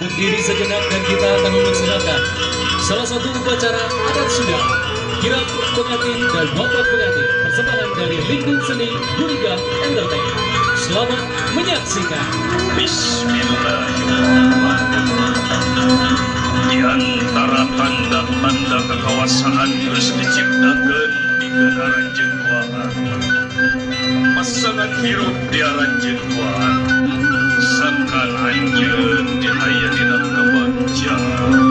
Berdiri sejenak dan kita akan melaksanakan salah satu upacara adat Sunda, kirap pengantin dan bapak pengantin, persembahan dari Lingkung Seni Guriga Entertainment. Selamat menyaksikan. Bismillahirrahmanirrahim. Di antara tanda-tanda kekuasaan geus diciptakeun pikeun aranjeun duaan. Pasangan hirup di aranjeun duaan. Sangkan anjeun di aya dina kebagjaan.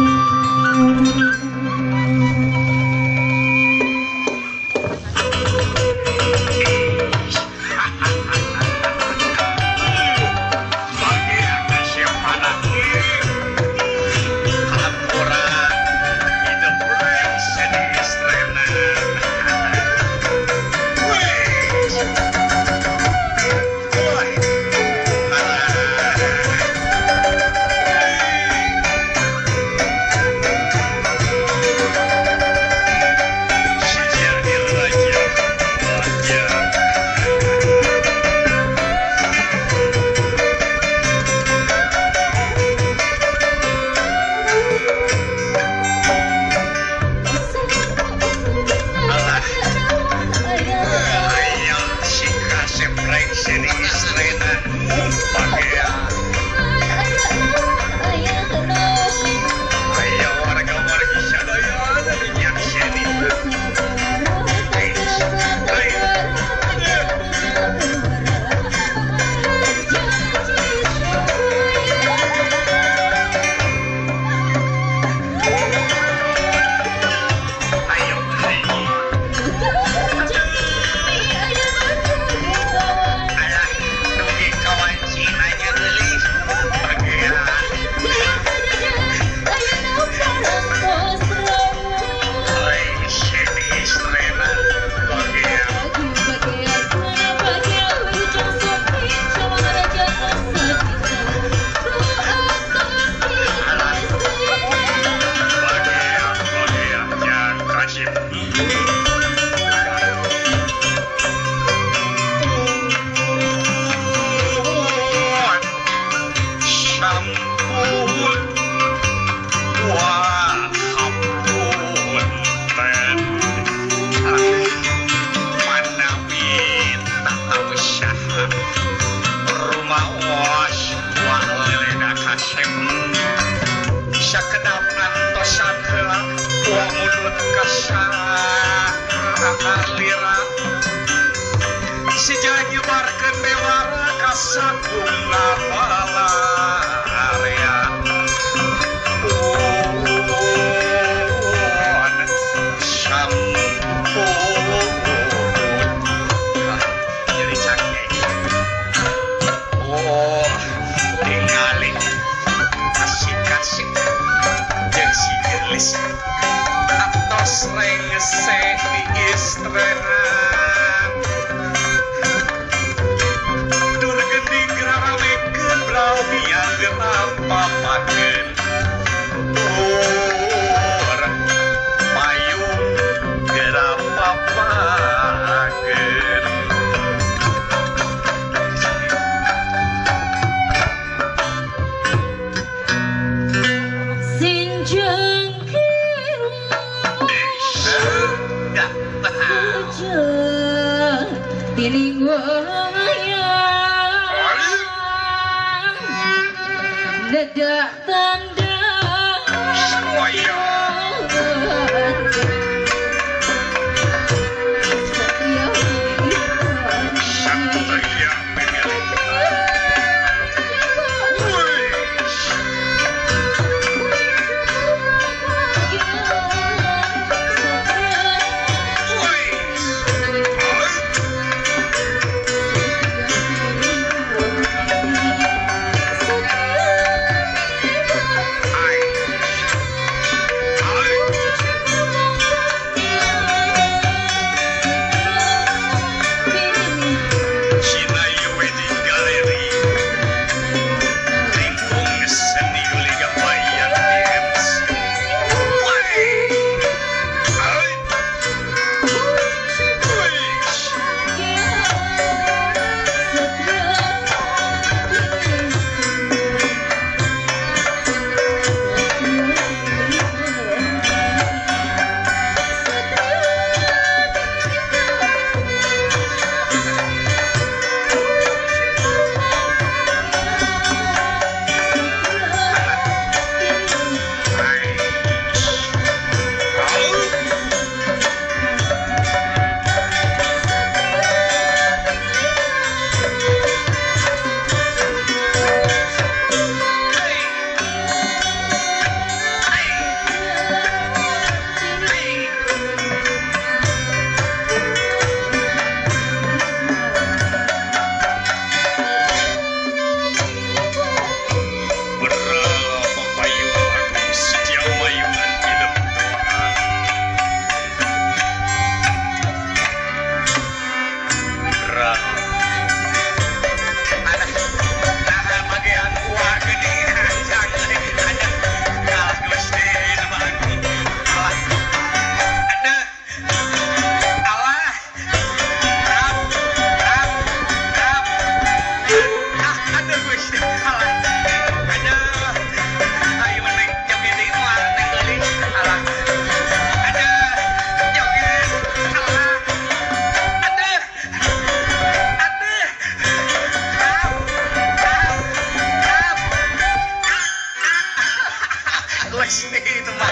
Gusti itu mah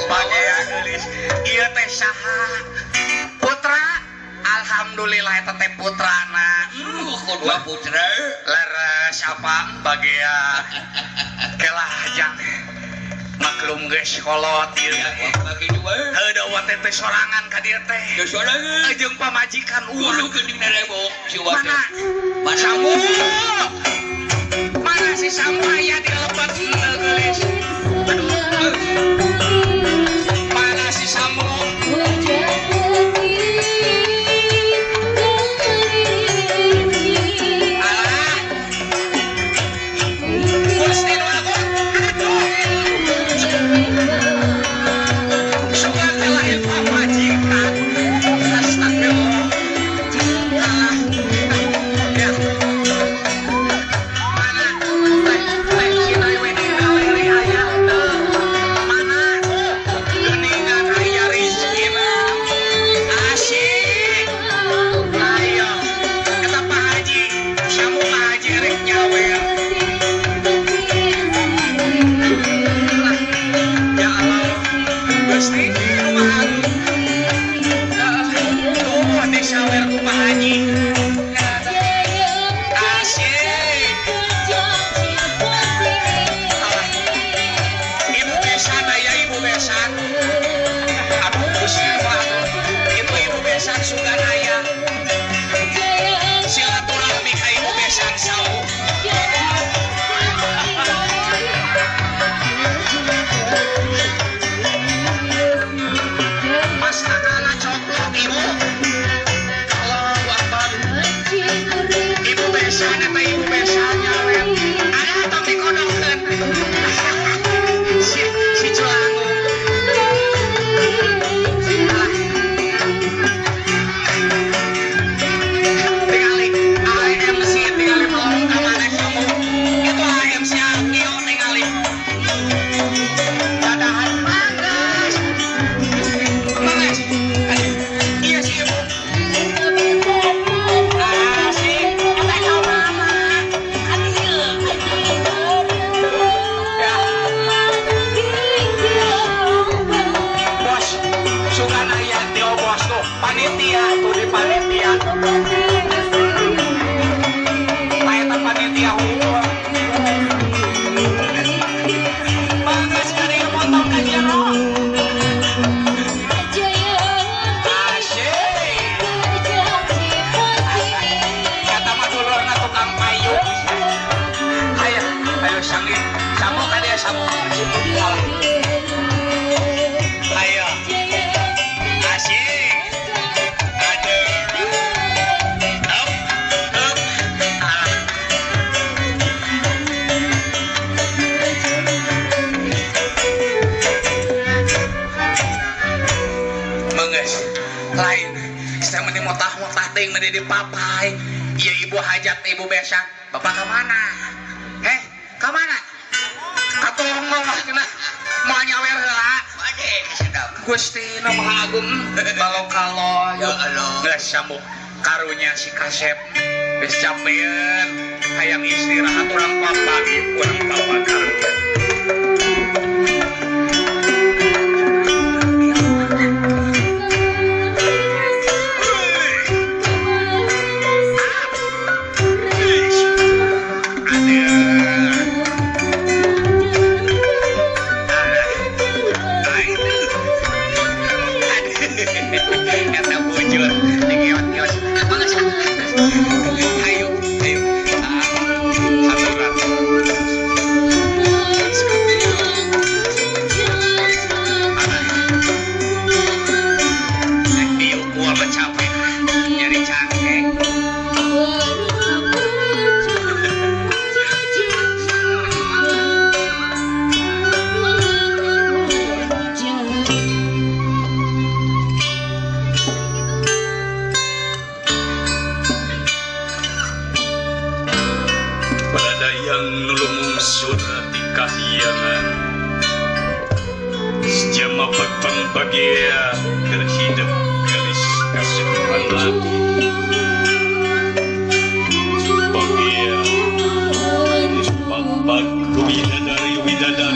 bagea geulis. Ieu teh saha? Putra. Alhamdulillah eta teh putrana. Kedua putra. Leres apa bagea. Kelah jang. Maklum geus kolot ieu. Heuh da teh teh sorangan ka dieu teh. Teu sorangan. Jeung pamajikan uang. Kudu geuning narebok si Wa teh. Mana? Samu. Mana si Samu aya di lebet heuh geulis. Aduh. Mana si Samu? Alah. Gusti nu agung. Aduh. Sugan teh lahir pamajikan. Astagfirullah. Alah. Ya. Mana? Teh si we di galeri aya teu. Mana? Geuningan aya rizkina. Asik. Ayo. Eta Pak Haji, Samu Pak Haji rek nyawer. Ya Allah. Gusti nu Maha Agung. Tuh disawer ku Pak Haji. Asik. Ibu besan aya ibu besan. Aduh Gusti nu Maha Agung. Itu ibu besan sugan aya. Silaturahmi ka ibu besan sawu. Mastakana coplok ibu. Allahu Akbar. Ibu besan eta ibu besan nyawer. Ada tong dikodokkeun. Si culangung. Alah. Tingali AMC tingali melorong ka mana kamu. Itu AMC Akio tingali. Dadahan manggas. Manggas. Aduh. Iya si ibu. Asik. Eta ka mama. Aduh. Ya. Bos, sugan aya tio bos tuh. Panitia tuh di panitia. Eta panitia hukum. Manggas ka dieu potong ka jero. Asik. Kata mah dulurna tukang payung. Ayo, ayo sangi. Samu ka dieu samu. Alah. Ayo. Asik. Aduh. Up, up. Alah. Menggeus. Lain. Saya meni motah-motah teuing meni dipapai. Ieu ibu hajat ibu besan. Bapak ka mana? Ka mana? Katong mah cenah. Moal nyawer heula. Gusti nu Maha Agung. Balokalo. Ya Allah. Geus samu karunya si kasep. Geus capeun. Hayang istirahat urang papagi, urang papa karunya. Eta bujur digiot-giot. Ayo, ayo. Haturan. Ieu gua mah capek nyari cangkeng. Pada yang nulumung surat di kahyangan sejama petang bagia kerhidep gelis kasuhan lagi bagia papak widadari widadari.